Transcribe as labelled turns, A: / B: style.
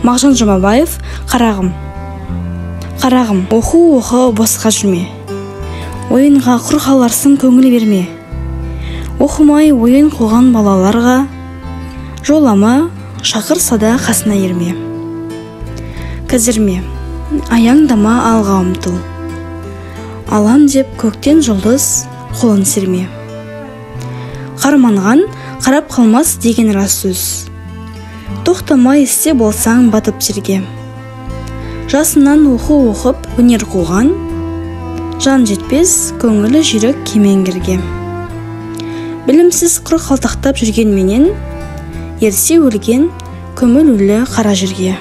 A: Мағжан Жұмабаев, «Қарағым». Қарағым, оқу оқы, босқа жүрме. Ойынға құр қаларсың, көңіл берме. Оқымай ойын қуған балаларға жолама, шақырса да қасына ерме. Кідірме, аяңдама, алға ұмтыл. Алам деп көктен жұлдыз, қолын серме. Қарманған қарап қалмас деген рас сөз. Тоқтамай істе болсаң, батып терге. Жасынан оқу оқып, өнер қуған, жан жетпес көңілі жүйрік кемеңгерге. Білімсіз құр қалтақтап жүргенменен, ерте өлген көмілулі қара жерге.